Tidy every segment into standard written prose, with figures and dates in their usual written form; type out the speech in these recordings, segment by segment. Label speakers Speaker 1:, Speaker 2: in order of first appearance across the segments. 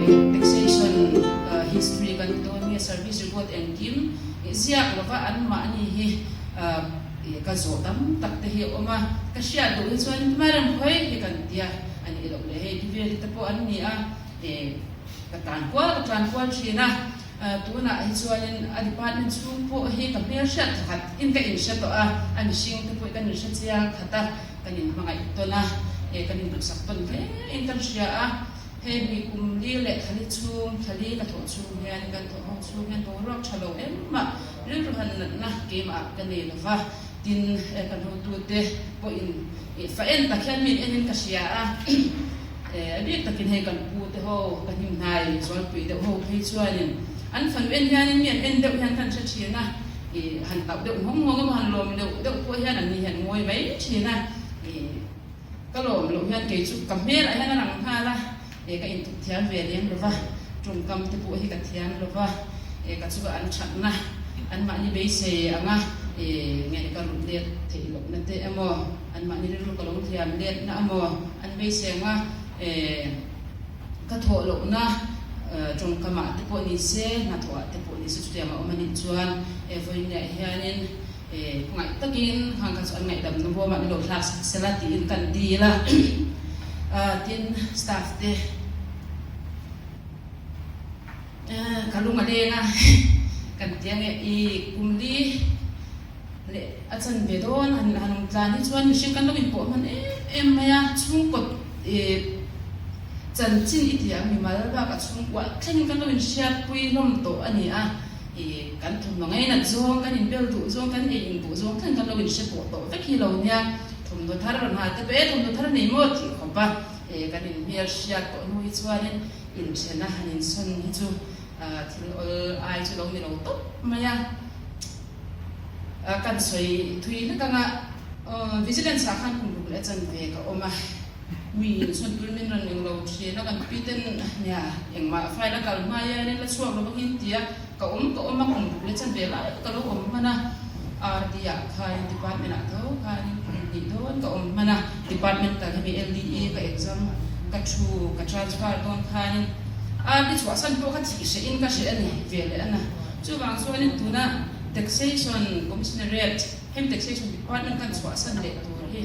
Speaker 1: Taxation history kan ti dawn nge service record engkim ziak lova anmahni hi ka zawh tam tak te hi a awm a, ka hriat duh hi chuan Madam khawi hi kan tia a nih loh leh hei Tiveli te pawh an ni a, ka tan kual ka tan kual thin a, tunah hi chuanin a department chhung pawh hi ka hmelhriat thakhat in ka inhre tawh a, a mihring te pawh hi kan inhre chiang khat a. Kan inhmangaih tawn a, kan induhsak tawn hle in kan hria a. Hei mi kum li leh thali chhung, thali ka thawh chhung hian, kan thawh ho chhung hian boruak tha lo engmah rilru han natna keimah ka nei lo va, tin kan hotute pawhin fa en tak hian min en in ka hria a. A bik takin hei kan pu te ho, ka hnimhnai zualpui deuh ho phei chuanin an fanu en hianin mi an en deuh hian kan hre thin a. I han tauh deuh nghawng nghawng emaw han lawm deuh deuh pawh hian an ni hian ngawi mai thin a, i ka lawm loh hian kei chu ka hmelah hian a lang nghal a, e ka intup thiam ve lem lo va, tawngkam te pawh hi ka thiam lo va, e ka chu an thatna anmahni beisei anga e nge ka rut let theih lohna te emaw anmahni rilru ka lo hliam letna emaw an beisei anga e. Ka thawh lohna tawngkamah te pawh ni se, hnathawhah te pawh ni se chutiang a awm a nih chuan he vawiinah hianin khawngaih takin khang kha chu an ngaihdamna bawmah min lo thlak sak sela tiin kan dil a. Tin, staff te ka lung a leng a, kan ti ange i kum li leh a chan ve dawn han han awm tlan hi chuan mihring kan lo inpawh hman em em mai a, chhungkaw ih chanchin i tih ang mimal bakah chhungkuah thlengin kan lo inhriatpui hlawm tawh a ni a, ih kan thawmhnaw ngainat zawng, kan inbel duh zawng, kan ei in duh zawng thleng kan lo inhre pawh tawh vek hi lo nia, thawmhnaw thar rawn ha te pawh e thawmhnaw thar a nei maw tih khawp a, ih kan inhmelhriat tawh hnu hi chuanin inthena han insawn hi chu thil awl ai chu lo ni lo tawp mai a. Kan sawi thui hlek anga Vigilance ah khan kum ruk leh chanve ka awm a, mi insawn tur min rawn eng lo thin a, kan pi ten nia engmah file a kal hma hian in la chhuak lo bawk in tia ka awm ka awm a kum ruk leh chanve lai ka lo awm hman a, RD ah khan department ah tho khan kum hnih dawn ka awm hman a, departmental hemi LDE ka exam ka thu ka transfer dawn khanin RD chhuahsan pawh kha thih hreh in ka hreh a ni ve leh a na. Chuvang chuanin tuna Taxation Commissionerate, hemi Taxation Department kan chhuahsan leh tur hi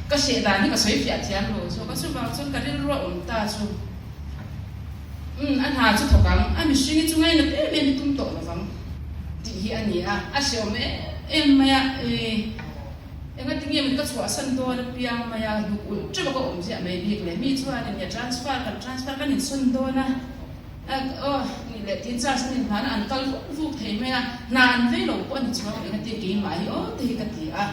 Speaker 1: ka hreh dan hi ka sawi fiah thiam lo zawk a, chuvang chuan ka rilru a awm ta chu umm a hna chu thawk ang, a mihring hi chu ngainat em em hi tum tawh lovang tih hi a ni a, a hrehawm em em mai a, ih engati nge min ka chhuahsan dawn apiang mai a, hnuk ulh teuh a ka awm ziah mai bik le, mi chuanin nia transfer kan transfer kan insawn dawn a. Aw, nih leh tiin charge an inhlan a, an kal vuk vuk thei mai a, hna an vei lo pawh a ni chuang eng a tia keimah hi aw te hi ka ti a,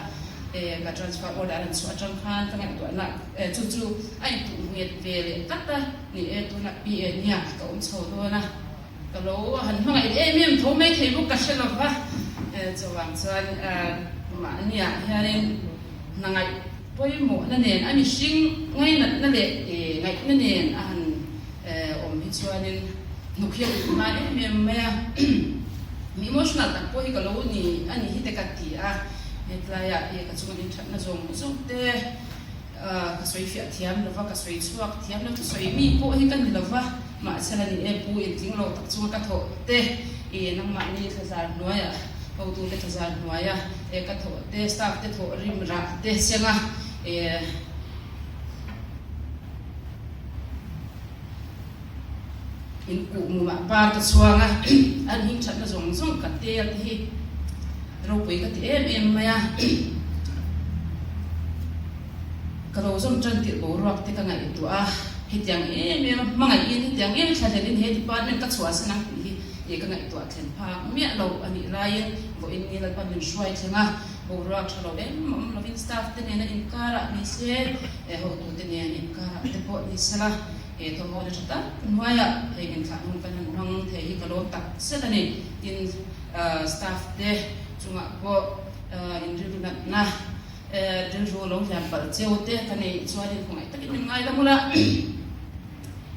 Speaker 1: e ka transfer order an chhuah atang khan ka ngaihtuahna e chu chu a intuh nghet ve leh tlat a, ni e tunah PA nia ka awm chho dawn a, ka lo han hmangaih em em tho mai thei bawk ka hre lo va, e chuvang chuan mahniah hianin hna ngaih pawimawhna nen a mihring ngainatna leh ngaihna nen a han awm hi chuanin hnuk hi a ulh hma em em mai a, mi emotional tak pawh hi ka lo ni a ni hi te ka ti a, hetlaiah hi ka chunga inthatna zawng zawng te ka sawi fiah thiam lo va, ka sawi chhuak thiam lo, thusawi mi pawh hi ka ni lo va, mahse la ni e pu intling lo tak chunga ka thawh te i nangmahni thlazar hnuaiah hotute thlazar hnuaia ka thawh te staff te thawh rim rah te senga In kuh mumah par ka chhuang a, an hming thatna zawng zawng ka tel te hi ropui ka ti em em mai a. Ka lo zawm tan tirh boruak te ka ngaihtuah a, hetiang em em a hmangaihin hetiang em thlahlelin he department ka chhuahsan ang tih hi ka ngaihtuah thlen phak miah lo a nih laiin vawiin ni Lalpa min hruai thleng a, boruak tha lo em awm lovin staff te nena inkarah ni se, He hotute nen inkarah te pawh ni sela, he thawmhawna tha tak hnuaiah hei inthlah hun kan han hmang thei hi ka lawm tak zet a ni. Tin, staff te chungah pawh inrilru natna, rilru lo hliam palh cheu te ka neih chuan inkhawngaih takin min ngai lam ula,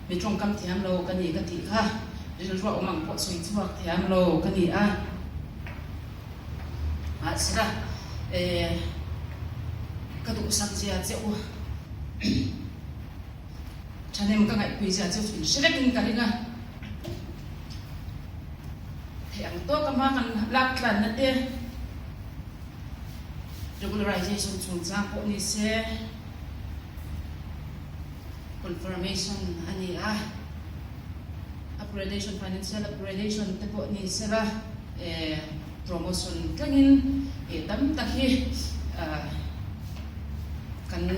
Speaker 1: mi tawngkam thiam lo ka ni ka tih kha rilru a awm ang pawh sawi chhuak thiam lo ka ni a. Mahsela ka duhsak zia che u. Thahnem ka ngaihpui zia chu in hre vekin ka ring a. Theih ang tawk a hma kan lak tlanna te regularization chungchang pawh ni se confirmation a ni a, upgradation financial upgradation te pawh ni se la promotion tlangin tam tak hi kan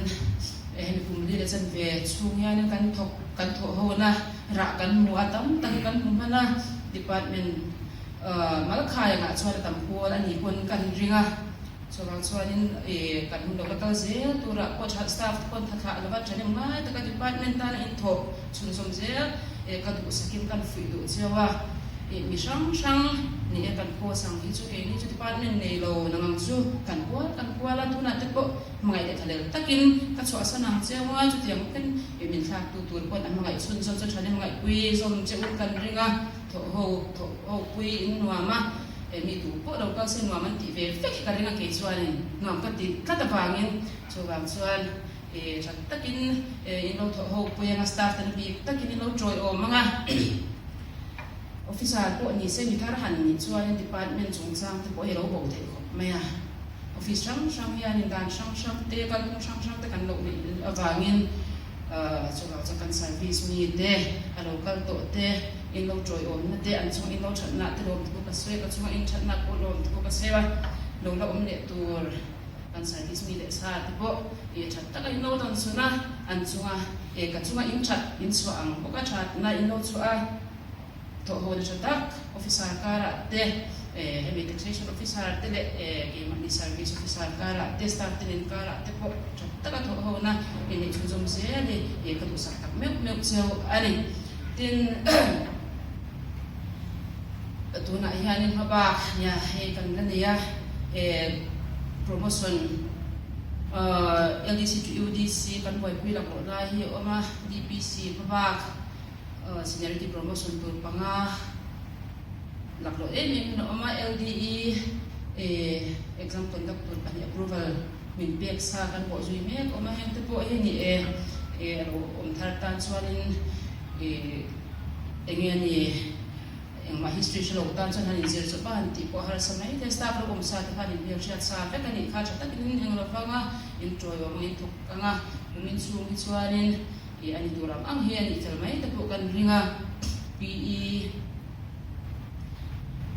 Speaker 1: hemi kum li leh chanve chhung hianin kan thawk kan thawh ho na rah kan hmu a tam tak hi kan hmu hman a department malkhai angah chuan a tam kual a nih pawn kan ring a chuvang chuanin kan hun lo la kal zel turah pawh tha staff te pawn tha thlah lova thahnem ngai taka department tana inthawh chhunzawm zel ka duhsakin kan fuih duh cheu a. Mi hrang hrang ni e kan post ang hi chu keini chu department nei lo nang ang chu kan kual kan kual a tunah te pawh hmangaih leh thalel takin ka chhuahsan ang che anga chutiang ten i min thlak tu tur pawn an hmangaih chhun zawm chu thanem ngaihpui zawm che u kan ring a thawh ho thawh ho pui in nuam a mi tu pawh lo kal se nuam an tih ve vek hi ka ring a kei chuanin nuam ka ti tlat avangin chuvang chuan i tha takin in lo thawh ho pui anga staff ten bik takin in lo tawiawm anga. Officer pawh ni se mi thar han nih chuanin department chungchang te pawh hi a lo bo theih khawp mai a. Office hrang hrang hianin dan hrang hrang te, kalphung hrang hrang te kan loh neih avangin chuvang chuan kan service mi te, a lo kal tawh te, in lo tawiawmna te, an chunga in lo thatna te lawmthu ka sawi a, ka chunga in thatna pawh lawmthu ka sawi a, lo la awm leh tur. Kan service mi leh sa te pawh i that taka in lo dawn chhun a, an chunga e ka chunga in that in chhuah ang bawk a thatna in lo chhuah a, thawhhawna tha tak officer karah te e hemi taxation officer te leh e keimahni service officer karah te staff te nen karah te pawh tha taka thawhhawna i neih chhunzawm zel hi e ka duhsak tak meuh meuh cheu a ni. Tin Tunah hianin hmabak nia hei kan la nei a, e promotion LDC to UDC kan buaipui lak loh lai hi a awm a, DPC hmabak seniority promotion tur panga lak loh em em in a awm a, LDE e exam conduct tur pahnih approval min pek sa kan pawh zui mek a awm a, heng te pawh hi ni e e a lo awm thar tan chuanin e enge a ni. Engmah history hre lo tan chuan han inzir chawp a, han tih pawh a harsa mai thei. Staff lo awm sa te khan inhmel hriat sa vek a nih kha tha takin in eng lo vang a, in tawiawm ang in thawk ang a, kum in chhung hi chuanin ih a ni tur ang ang hi a nih fel mai te pawh kan ring a. PE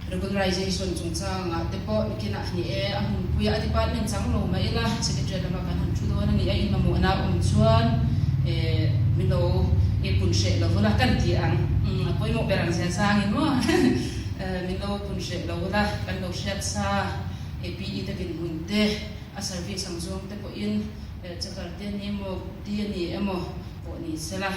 Speaker 1: Regularization chungchangah te pawh nikinah ni e, a hmunpuia a department chang lo mah ila secretariat lama kan han thu dawn a ni a, in mamawhna awm chuan eh min lo eh pun hreh lo vula kan ti ang, a pawimawh ber ang zia zangin maw min lo pun hreh lo vula kan lo hriat sa eh PE te dinhmun te a service ang zawng te pawhin eh checker te a ni emaw ti a ni emaw pawh ni sela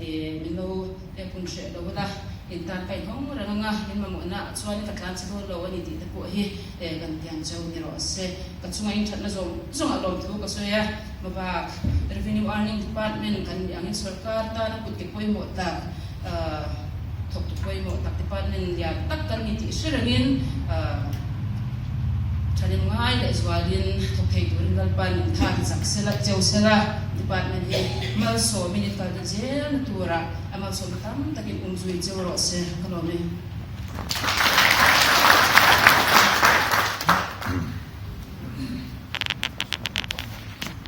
Speaker 1: eh min lo E pun hreh lo ula, in tan ka inhawng reng anga, min mamawhna ah chuan ka tlan che dawn lo a ni tih te pawh hi e kan tiam cheu ni rawh se. Ka chunga in thatna zawng zawng ah lawmthu ka sawi a, mabak Revenue Earning Department kan nih angin sorkar tana kut ke pawimawh tak, thawktu pawimawh tak department lian tak kan ni tih hre rengin thanem ngai leh zualin thawk thei turin Lalpan in tha ti chak sela, cheu sela. Department hi malsawmin in kalna zelna turah a malsawmna tam takin um zui cheu rawh se ka lawm e.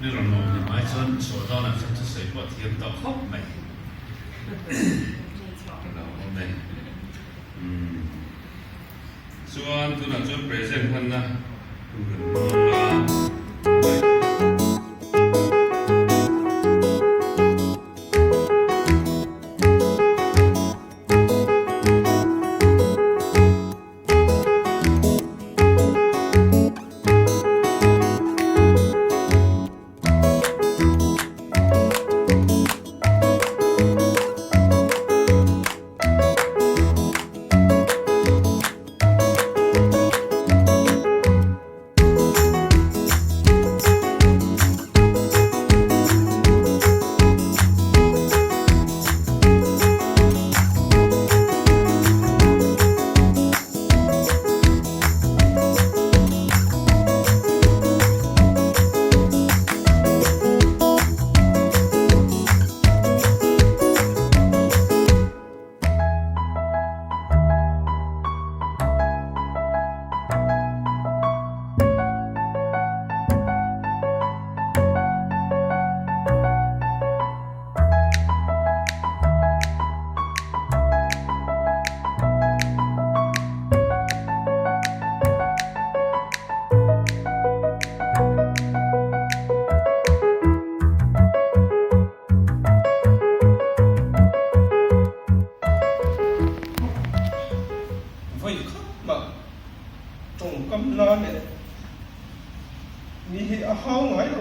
Speaker 2: Ni rawn lawm hlim ai chuan saw dawnah chuan thusawi pawh a thiam tawh khawp mai. Ka lo awm e. Chuan tunah chuan present hmanna hun kan hmang a.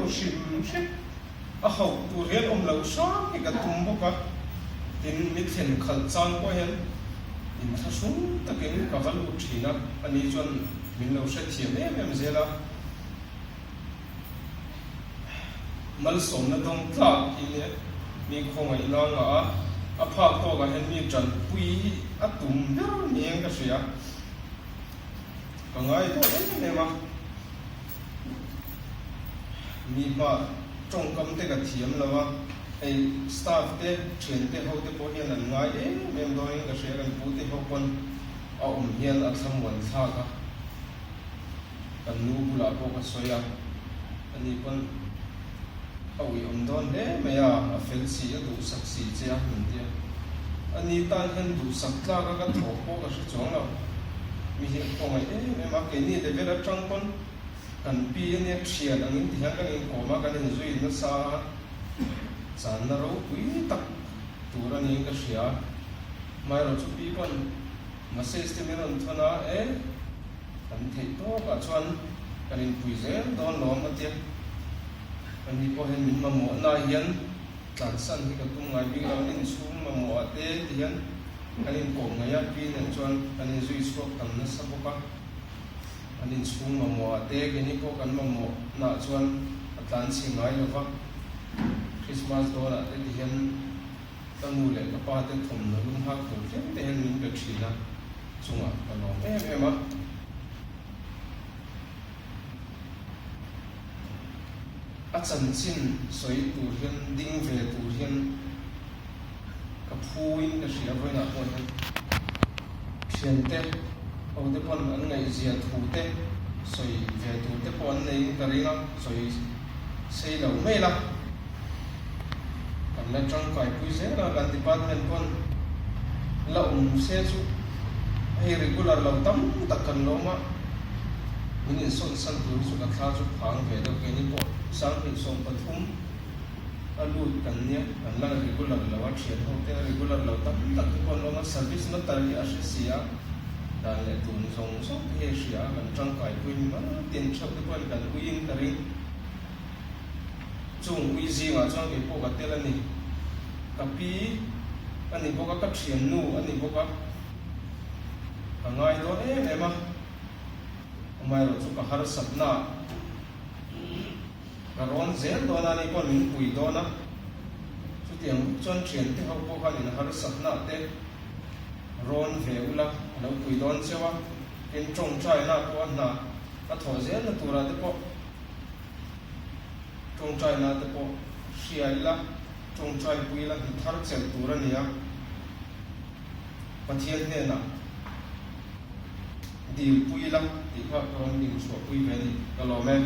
Speaker 3: lo hrim hrim. A hauh tur hian awm loh hram hi ka tum bawk a, tin mi thlen khalh chang pawh hian inthlahrung takin ka va lut thin a, ani chuan min lo hrethiam em em zel a. Malsawmna dawng tlak hi nia mi khawngaih na ngah a, a phak tawkah hian mi tanpui hi a tum ber niin ka hria. Ka ngai dawn em em a, mi hma tawngkam te ka thiam lo a, hei staff te, thian te ho te pawh hian an ngai em em dawnin ka hria, kan pu te ho pawn a awm hian a thlamuan thlak a, kan nu bulah pawh ka sawi a, ani pawn a uiawm dawn hle mai a, a fel si, a duhsak si che a, min ti a. Ani tan hian duhsak tlak a ka thawk pawh ka hre chuang lo. Mi hi a khawngaih em em a, keini level atang pawn kan pi ania thian angin ti hian kan inkawm a, kan inzui nasa a, channa ropui tak tur a niin ka hria. Amaherawhchu chu pi pawn message te min rawn thawn a, e. Kan theih tawkah chuan kan inpui zel dawn lawm a tia. Ani pawh hian min mamawhnaah hian tlansan hi ka tum ngai bik lo. An inchhung mamawhah te ti hian kan inkawm ngaih a, pi nen chuan kan inzui chhuak tam nasa bawk a. An inchhung mamawhah te keini pawh kan mamawhnaah chuan a tlanchhe ngai lo va. Christmas dawnah te ti hian ka nu leh ka pa te thawmhnaw lum hak tur thleng te hian min pe thin a. chungah ka lawm em em a. A chanchin sawi tur hian ding ve tur hian ka phuin ka hria vawiinah pawh hian thiante ho te pawn an ngaihzia thu te sawi ve tur te pawh an neiin ka ring a, sawi sei lo mai la. Kan la tangkai pui zel a, kan department pawn la awm se chu hei regular lo tam tak kan la awm a, min insawn san tur hi chu ka thla chu phang ve deuh keini pawh 2013 a lut kan nia, kan la regular lo a, thian ho te a regular lo tam tak te pawh an la awm a, service matter hi a hre si a, dan leh tun zawng zawng te hi a hria a, kan tangkai pui mimal tin theuh te pawhin kan uiin ka ring. Chung ui zingah chuan kei pawh ka tel a ni. Ka pi a ni bawk a, ka thiannu a ni bawk a, ka ngai dawn em em a. Amaherawhchu ka harsatna ka rawn zel dawn a, ani pawh min pui dawn a. Chutiang bawk chuan thiante ho pawh khan in harsatna te rawn ve ula a lo pui dawn cheu a. Tin, tawngtaina pawh a hna a thawh zelna turah te pawh. Tawngtaina te pawh hria ila, tawngtai pui ila hna thar chelh tur a ni a, Pathian hnenah dil pui ila tih kha ka rawn ding chhuah pui ve a ni. Ka lawm e.